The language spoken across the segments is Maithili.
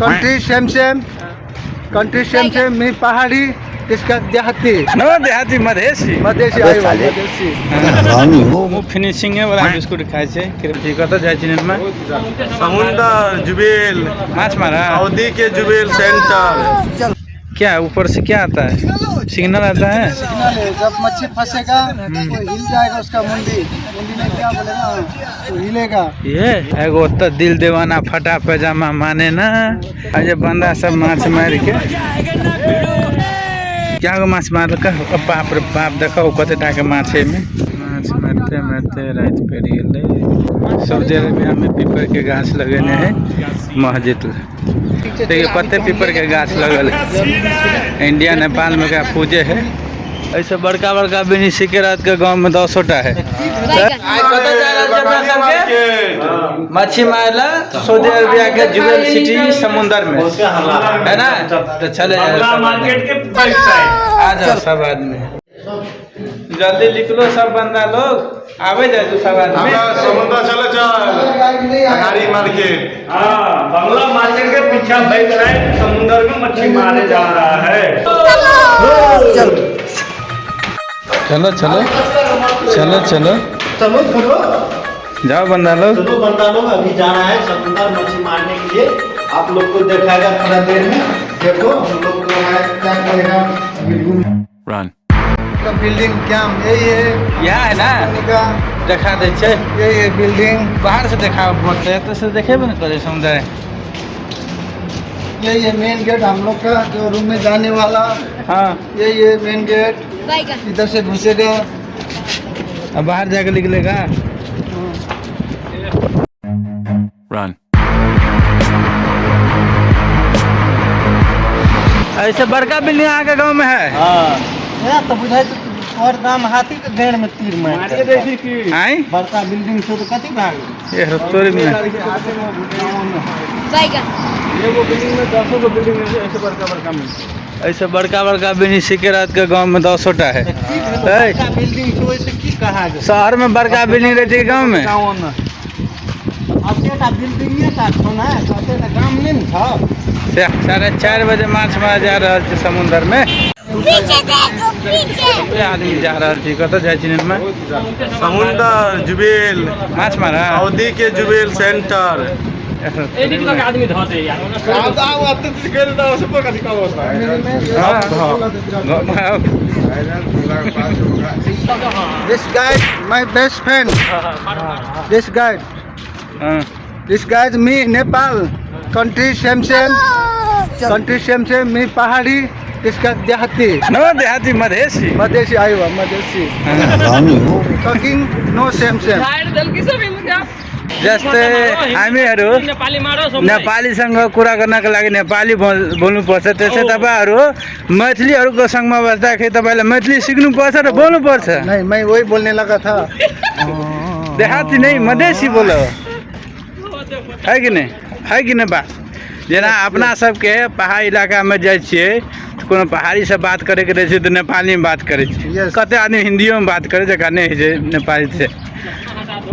Country same same, country same same, मी पहाड़ी, इसका देहाती। नो देहाती, मधेसी। मधेसी आयो, मधेसी। वो फिनिशिंग वाला बिस्कुट खाइ छै। कृपया कतऽ जाइ छी में? समुंदर जुबेल। माछ मारा। सऊदी के जुबेल सेंटर। क्या ऊपर से क्या आता है? सिग्नल आता है? सिग्नल है, जब मच्छी फंसेगा वो हिल जाएगा, उसका मुंडी, मुंडी में क्या बोलेगा, वो हिलेगा। ये एगो तो दिल दीवाना फटा पैजामा माने ना। आ जे बंदा सब माछ मार के क्या गो माछ मारलक। बाप रे बाप, देखो कते टा के माछ है में। माछ मारते मारते राति पड़ि गेलै। सऊदी अरेबिया में पीपर के गाछ लगेने है मस्जिद। देखिए कते पीपर के गाछ लगल है। इंडिया नेपाल में का पूजे है। ऐसे बड़का बड़का बिनी सिकेरात के गांव में 10 टा है। मच्छी मारला सऊदी अरबिया के जुबेल सिटी समुंदर में है ना, तो चले जाओ मार्केट के बैक साइड। आ जाओ सब आदमी, जल्दी निकलो सब बंदा लोग, आवे जाए सब आदमी। समुंदर चले चल अगाड़ी मार्केट। हाँ, बंगला मार्केट के पीछे बैक साइड समुंदर में मच्छी मारे जा रहा है। चलो चलो चलो चलो चलो चलो जाओ बंदा लोग। चलो बंदा लोग, अभी जा रहा है समुंदर मच्छी मारने के लिए। आप लोग को दिखाएगा थोड़ा देर में। देखो हम लोग जो है क्या करेगा रन। का बिल्डिंग क्या यही है। यहाँ है ना, का देखा दे छै। यही है बिल्डिंग। बाहर से देखा पड़ते है तो से देखेबे न करे समुद्र। यही है मेन गेट हम लोग का, जो रूम में जाने वाला। हाँ, यही है मेन गेट, इधर से घुसेगा। अब बाहर जाके निकलेगा। रन। ऐसे बड़का बिल्डिंग अहाँके गाँव में है? हाँ, तो बुझाइ छै तोहर गाम हाथी के घेर में तीर मारि देलकै। आँय, बड़का बिल्डिंग छौ तऽ कथी भाग ये तोरे में एगो बिल्डिंग में 10 गो बिल्डिंग है। ऐसे बड़का बड़का में, ऐसे बड़का बड़का बिल्डिंग सिकेरात के गांव में 10 टा है। बड़का बिल्डिंग छौ, ओहिसे की कहा गेल? शहर में बड़का बिल्डिंग रहै छै गांव में? अतेटा बिल्डिंगे टा छौ ने, अतेटा गाम नहि ने छौ। 4:30 बजे माछ मारे जा रहल छै समुद्र में। पीछे देखो, पीछे। कते आदमी जा रहल छी, कतऽ जाइ छी में? समुंदर जुबेल। माछ मारा। सऊदी के Jubail centre. This guy my best friend, this guide, this guide me Nepal, country same same, country same same, मी पहाड़ी, इसका देहाती। नो देहाती, मधेसी। मधेसी आयो, Madhesi. Talking no same same. जस्तै हामीहरू नेपालीसँग कुरा गर्नको लागि नेपाली बोल्नुपर्छ, त्यसै तपाईँहरू मैथिलीहरूको सँगमा बस्दाखेरि तपाईँले मैथिली सिक्नुपर्छ र बोल्नुपर्छ। नहीं, मैं वही बोलने लगा था। देहाती नहीं, मधेसी बोलो, है कि नहीं? है कि नहीं बात? जेना अपना सबके पहाड़ी इलाकामे जाइ छियै तऽ कोनो पहाड़ीसँ बात करैके रहै छै तऽ नेपालीमे बात करै छियै। Yes. कते आदमी हिन्दियोमे बात करै, जकरा नहि होइ छै नेपाली से,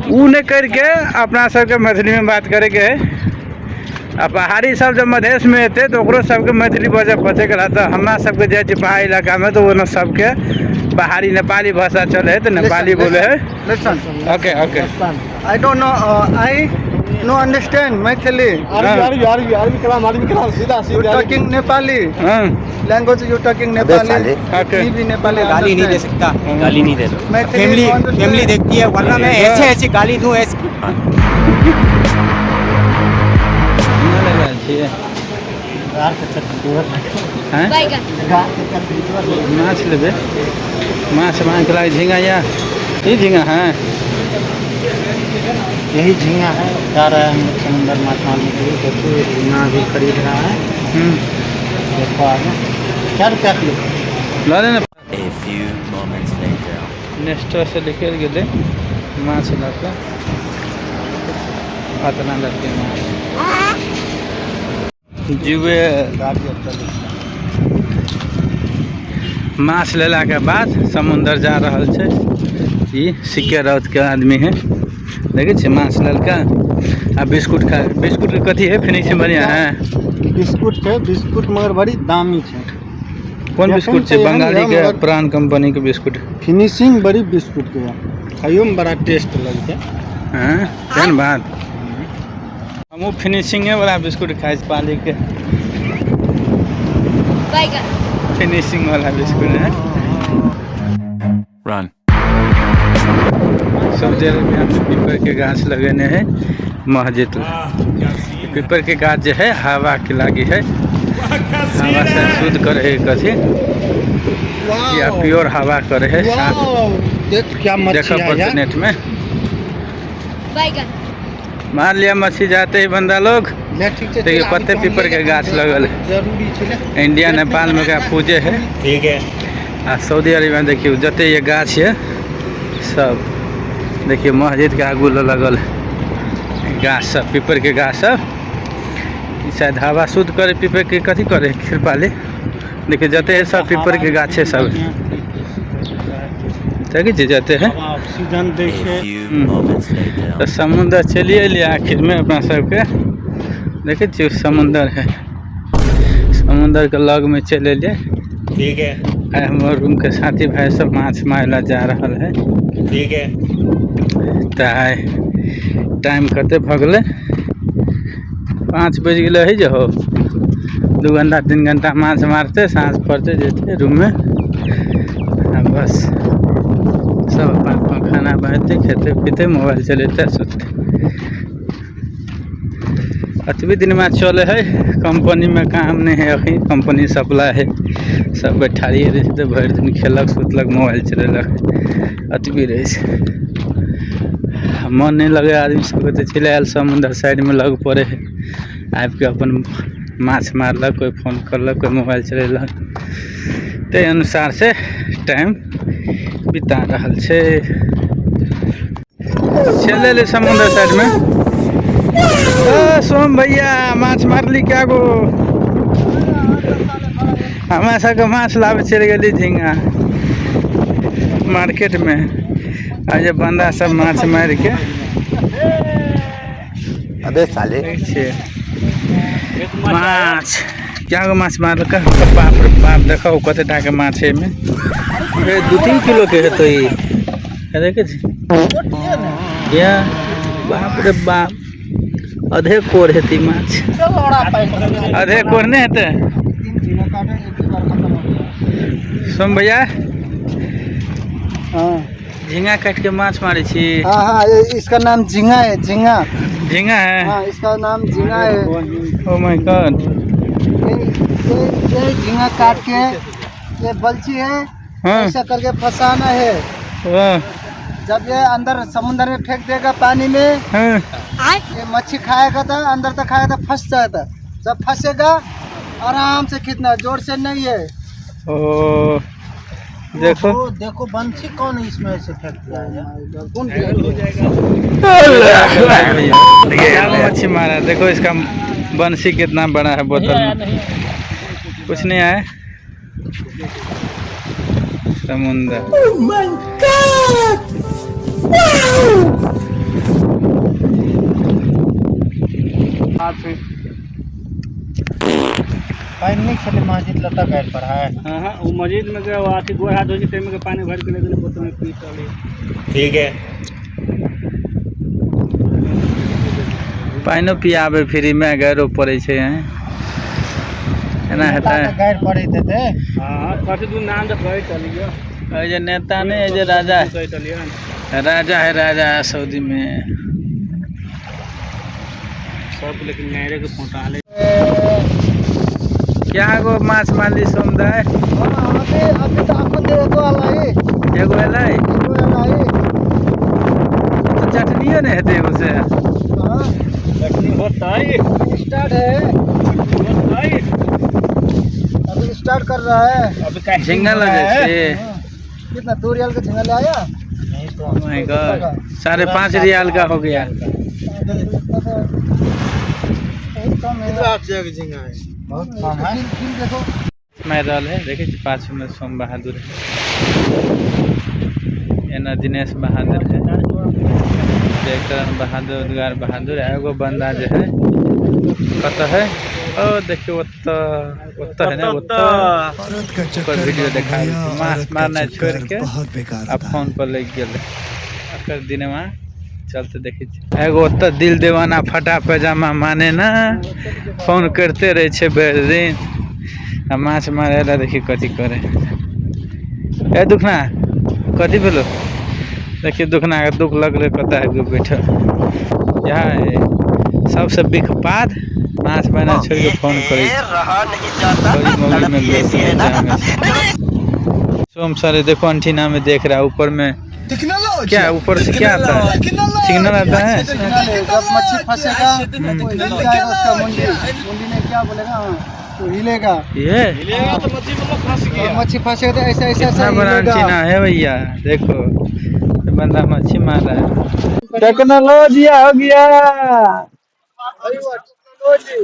उ नहि करिके अपना सबके मैथिलीमे बात करैके है। आ पहाड़ी सब जब मधेशमे एतै तऽ ओकरो सबके मैथिली बजऽ पड़तै। एकरा तऽ हमरा सबके जाइ छियै पहाड़ी इलाकामे तऽ ओना सबके पहाड़ी नेपाली भाषा चलै है तऽ नेपाली बोलै है। Listen, okay okay. I don't know, I no understand Maithili. अरबी अरबी अरबी कलाम, अरबी कलाम, सीधा। You talking Nepali हाँ। language, you talking Nepali. Okay. Me भी नेपाली। गाली नहीं दे सकता। गाली नहीं दे दो। Maithili family no understand. Family देखती है, वरना मैं ऐसे ऐसी गाली दूं ऐसे। छियै हैं? माछ लेबै, माछ मांग लागि झींगा, या ई झींगा है? यही झींगा है। जा रहा है हम लोग समुंदर माछ मारने के लिए। देखो, ये झींगा भी खरीद रहा है। देखो आगे, क्या रुपया किलो? लऽ ले ने। A few moments later. नेस्टो से निकलि गेलै माछ लऽ कऽ। अतना लड़के माछ जुए माछ लेलाके बाद समुन्दर जा रहल छै। ई सिक्के राउतके आदमी है। देखै छियै, माछ लेलकै आ बिस्कुट खा। बिस्कुटके कथी है? फिनिशिंग बढ़िआँ है। बिस्कुट छै, बिस्कुट मगर बड़ी दामी छै। कोन बिस्कुट छै? देखैमे तऽ बंगाली एहन के यऽ, मगर प्राण कंपनी के बिस्कुट। फिनिशिंग बड़ी बिस्कुट के यऽ, खाइयोमे बड़ा टेस्ट लगतै। हँ, तेहन बात। हमहूँ फिनिशिंगे वाला बिस्कुट खाइ छी, पाली के। बैगन। फिनिशिंग वाला बिस्कुट है। Run. Saudi Arabia में पीपर के गाछ लगेने है मस्जिद लग। पीपर के गाछ जे है हवा के लागी है, हवा से शुद्ध करे है कथी या प्योर हवा करे है साफ। देख क्या मच्छी देखऽ है पड़तै यार। नेट में। बैगन। मार लिया मच्छी जाते ही बंदा लोग। ले ठीक छै। देखियौ चल, कते अभी तो हम पीपर के ले गाछ लेबै, लगल है। जरूरी छै ले। इंडिया नेपाल में का पूजे है। ठीक है। आ सऊदी अरेबिया में देखियौ जते ये गाछ ये सब देखियौ मस्जिद के आगू लगल है गाछ सब, पीपर के गाछ सब। ई शायद हवा शुद्ध करे पीपर के कथी करे कृपाली। देखियौ जते है सब पीपर के गाछे सब। देखै छियै जते है। हवा ऑक्सीजन दै A छै। few moments later. तऽ समुद्र चलिए एलियै आखिर में अपना सबके। देखै छियै समुद्र है, समुद्र के लग में चलि एलियै। ठीक है। आइ हमर रूम के साथी भाई सब माछ मारै लए जा रहल है। ठीक है। तऽ आइ टाइम कते भऽ गेलै? 5 बजि गेलै है जे हो। 2 घंटा 3 घंटा माछ मारतै, साँझ पड़तै जेतै रूममे आ बस सब अपन अपन खाना बनेतै, खेतै पीतै, मोबाइल चलेतै सुततै। एतबी दिनमे चलै है। कंपनी में काम नहीं है अखन, कंपनी सप्लाई है, सब बैठारिए रहै छै तऽ भरि दिन खेलक सुतलक मोबाइल चलेलक एतबी रहै छै। मन नहि लगै आदमी सबके तऽ चलि आयल समुद्र साइडमे लग पड़ै है, आबिके अपन माछ मारलक, कोइ फोन करलक, कोइ मोबाइल चलेलक, ताहि अनुसार से टाइम बिता रहल छै। चलि एलै समुद्र साइडमे। ओ सोम भैया माछ मारली क्या गो? हमरा सबके माछ लाबे चलि गेली झिंगा मार्केटमे, आ जे बंदा सब माछ मारि के। अबे साले। देखै छियै माछ क्या गो माछ मारलक? बाप रे बाप, देखो कते टा के माछ है एहिमे। 2-3 किलो के हेतै ई। देखै छी या बाप रे बाप, आधे कोर हेतै माछ, आधे कोर नहि हेतै। सोम भैया हाँ झींगा काट के माछ मारे छी? हाँ हाँ, ये इसका नाम झींगा है, झींगा। झींगा है? हाँ, इसका नाम झींगा है। ओ my God. ये झींगा काट के ये बलची है। हाँ। ऐसा करके फंसाना है। वाह। जब ये अंदर समुद्र में फेंक देगा पानी में, हाँ। ये मच्छी खाएगा तो अंदर तक खाएगा तो फंस जाता। जब फंसेगा आराम से खींचना, जोर से नहीं है। ओ देखो। ओ, देखो बंसी कौन इसमें ऐसे फेंक दिया है यार? कौन? क्या मच्छी मारा, देखो इसका बंसी कितना बड़ा है, बोतल में कुछ नहीं आया। समुंदर। पानि नहि छलै मस्जिद लता गाड़ि पर है। हाँ हाँ, वो मस्जिद में के अथी गोड़ हाथ धोइ छै ताहिमे के पानि भरि के ले गेलै बोतल में पी चलै। ठीक है। पानिओ पियाबे फ्री में गैरो पड़ै छै हैं, एना हेतै? गाड़ि पड़ैत हेतै। हाँ, कथी दू नाम तऽ कहै चलियो। एहि जे नेता नहीं है, जे राजा है। कहै चलियो। राजा है, राजा है सऊदी में। सब लेकिन नहरे के फोटा ले। क्या गो माछ मारली समुदाय? हाँ, अभी अभी तो आपको एगो आला है। एगो एलै? एगो आला है। तऽ चटनियो नहि हेतै एगो से? हाँ। चटनी होतै। स्टार्ट है। होतै। अभी स्टार्ट कर रहा है। अभी काहे झिंगा लगे छै। हाँ। कितना 2 रियाल का झींगा ले आया? नहीं तो। Oh my God, 5.5 रियाल का हो गया। बहुत कम है। झींगा है, बहुत कम है। किल देखो। मारि रहल है। देखै छी पाछू में सोम बहादुर है, एना दिनेश बहादुर है, जयकरण बहादुर, उद्गार बहादुर। एगो बंदा जे है कतऽ है? ओ देखियौ ओतऽ ओतऽ है ने, ओतऽ ओकर वीडियो देखा रहल छै। माछ मारनाइ छोड़ि के आ फोन पर लागि गेलै। एकर दिनवा चलते देखै छी। एगो ओतऽ दिल दीवाना फटा पैजामा माने ना फोन करते रहै छै भरि दिन, आ माछ मारे ला देखी कथी करे। ए दुखना कथी भेलो? देखिए दुखना के दुख लगलै, कतऽ आबि कऽ बैठल। इएह है सबसे बिखपाद, माछ मारना छोड़ि के फोन करै छै। बड़ी मौगी में व्यस्त रहै छै हमेशा। सोम सर देखो अंटीना में देख रहा है ऊपर में क्या है, ऊपर से क्या आता है? सिग्नल आता है। जब मच्छी फंसेगा तो हिल जाएगा उसका मुंडी, मुंडी में क्या बोलेगा, हाँ, तो हिलेगा। ये और मच्छी फंसेगा तो ऐसा ऐसा ऐसा कितना बड़ा हिलेगा। अंटीना है भैया, देखो ये बंदा मच्छी मार रहा है। टेक्नोलॉजी हो गया। अरे वाह, टेक्नोलॉजी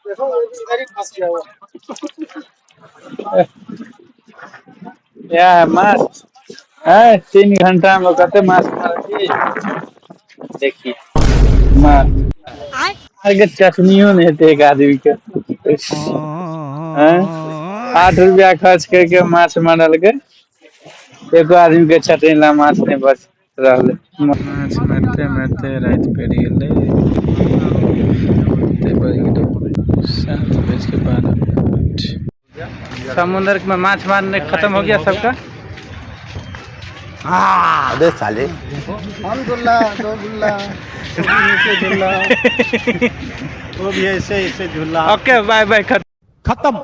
देखो, वो भी इधर ही फंस गया वो। या माछ है, 3 घंटा में कते माछ मारल। देखिए माछ आगे चटनियो नहीं हेतै एक आदमी के। हैं? 8 रुपया खर्च करके माछ मारल के एको आदमी के चटनी ला माछ नहीं बच रहलै। माछ मारते मारते राति पड़ि गेलै। कते बजि गेलै? 7:12। समुद्र में माछ मारने खत्म हो गया सबका। अबे साले, हम दुल्ला दो दुल्ला, वो भी नीचे झुल्ला, वो भी ऐसे ऐसे झूला। ओके बाय बाय, खत्म। खत्म।